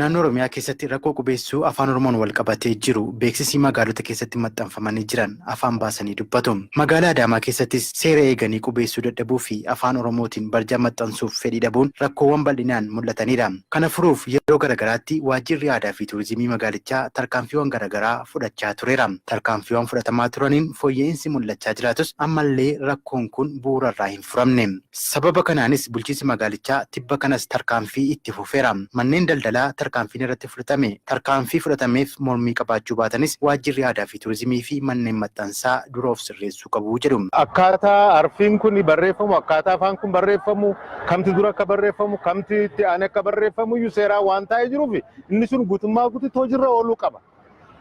Naannoo Oromiyaa keessatti rakkoo qubeessuu Afaan Oromoon wal qabatee jiru beeksisni magaalota keessatti maxxanfamanii jiran afaan baasanii dubbatu. Magaalaa Adaamaa keessattis seera eeganii qubeessuu dadhabuu fi Afaan Oromootiin barjaa maxxansuuf fedhii dhabuun rakkoowwan bal'inaan mul'atanidha. Kana furuuf yeroo garagaraatti Waajjirri Aadaa fi Turizimii magaalichaa tarkaanfiiwwan garagaraa fudhachaa tureera. Tarkaanfiiwwan fudhatamaa turaniin fooyya'iinsi mul'achaa jiraatus ammallee rakkoon kun bu'uurarraa hin furamne. Sababa kanaanis bulchiinsi magaalichaa tibba kanas tarkaanfii itti fufeera. Manneen daldalaa tarkaanfiin irratti fudhatame tarkaanfii fudhatameef mormii qabaachuu baatanis Waajjirri Aadaa fi Turizimii fi manneen maxxansaa dura of sirreessuu qabu jedhu. Akkaataa harfiin kun barreeffamu, akkaataa afaan kun barreeffamu, kamti dura akka barreeffamu, kamti itti aanee akka barreeffamu iyyuu seeraan waan taa'ee jiruuf inni sun guutummaa guutuutti hojiirra ooluu qaba.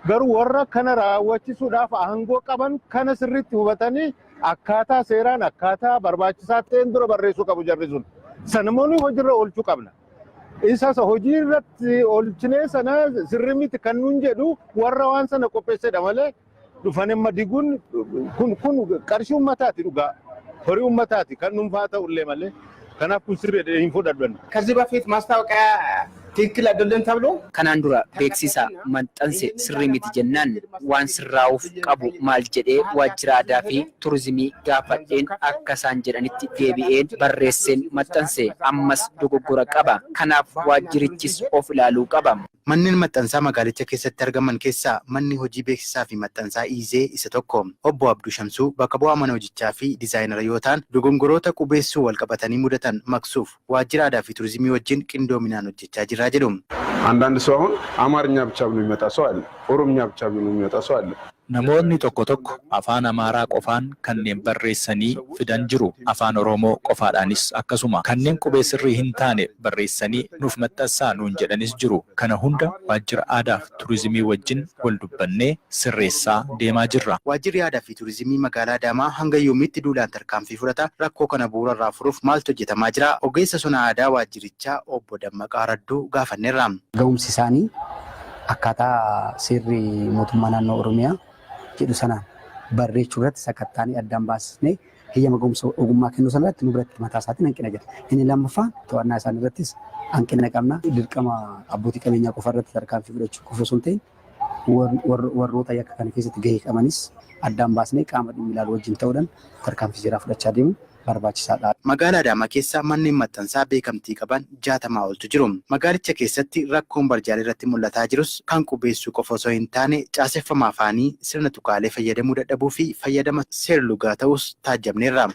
Garuu warra kana raawwachisuudhaaf aangoo qaban kana sirriitti hubatanii akkaataa seeraan akkaataa barbaachisaa ta'een dura barreessuu qabu jarri sun. Sana immoo nuyi hojiirra oolchuu qabna. Isa hojii irratti oolchinee sana sirrii miti kan nuun jedhu warra waan sana qopheessedha malee dhufan amma diguun kun qarshii uummataati dhugaa. Horii uummataati kan dhuunfaa ta'ullee malee. Kanaaf kun sirrii hin fudhadhu. ከዚህ በፊት ማስታወቂያ ትክክል አይደለም ተብሎ Kanaan dura beeksisa maxxanse sirrii miti jennaan waan sirraa'uuf qabu maal jedhee Waajjira Aadaa fi Turizimii gaafadheen akka isaan jedhanitti deebi'een barreesseen maxxanse, ammas dogoggora qaba. Kanaaf waajjirichis of ilaaluu qaba. Manneen maxxansaa magaalicha keessatti argaman keessaa manni hojii beeksisaa fi maxxansaa Iizee isa tokko. Obbo Abduu Shamsuu bakka bu'aa mana hojichaa fi diizaayinara yoo ta'an, dogongoroota qubeessuu wal qabatanii mudatan maqsuuf Waajjira Aadaa fi Turizimii wajjin qindoominaan hojjechaa jirra jedhu. አንዳንድ ሰው አሁን አማርኛ ብቻ ብሎ የሚመጣ ሰው አለ። ኦሮምኛ ብቻ ብሎ የሚመጣ ሰው አለ። Namoonni tokko tokko Afaan Amaaraa qofaan kanneen barreessanii fidan jiru. Afaan Oromoo qofaadhaanis akkasuma. Kanneen qubee sirrii hin taane barreessanii nuuf maxxansaa nuun jedhanis jiru. Kana hunda Waajjira Aadaa fi Turizimii wajjin wal dubbannee sirreessaa deemaa jirra. Waajjirri Aadaa fi Turizimii magaalaa Adaamaa hanga yoomiitti duulaan tarkaanfii fudhata? Rakkoo kana bu'uurarraa furuuf maaltu hojjetamaa jira? Ogeessa sona aadaa waajjirichaa Obbo Dammaqaa Radduu gaafanneerra. Ga'umsi isaanii akkaataa seerri mootummaa naannoo Oromiyaa jedhu sanaan barreechuu irratti sakattaanii addaan baasnee heeyyama ga'umsa ogummaa kennuu sana irratti nu biratti mataa isaatiin hanqina jira. Inni lammaffaan to'annaa isaanii irrattis hanqina qabna. Dirqama abbootii qabeenyaa qofa irratti tarkaanfii fudhachuu qofa osoo hin ta'in, warroota yakka kana keessatti gahee qabanis addaan baasnee qaama dhimmi ilaalu wajjin ta'uudhaan tarkaanfii seeraa fudhachaa deemu barbaachisaadha. Magaalaa Adaamaa keessa manneen maxxansaa beekamtii qaban 60 oltu jiru. Magaalicha keessatti rakkoon barjaalee irratti mul'ataa jirus kan qubeessuu qofa osoo hin taane, caaseffama afaanii, sirna tuqaalee fayyadamuu dadhabuu fi fayyadama seerlugaa ta'us taajjabneerra.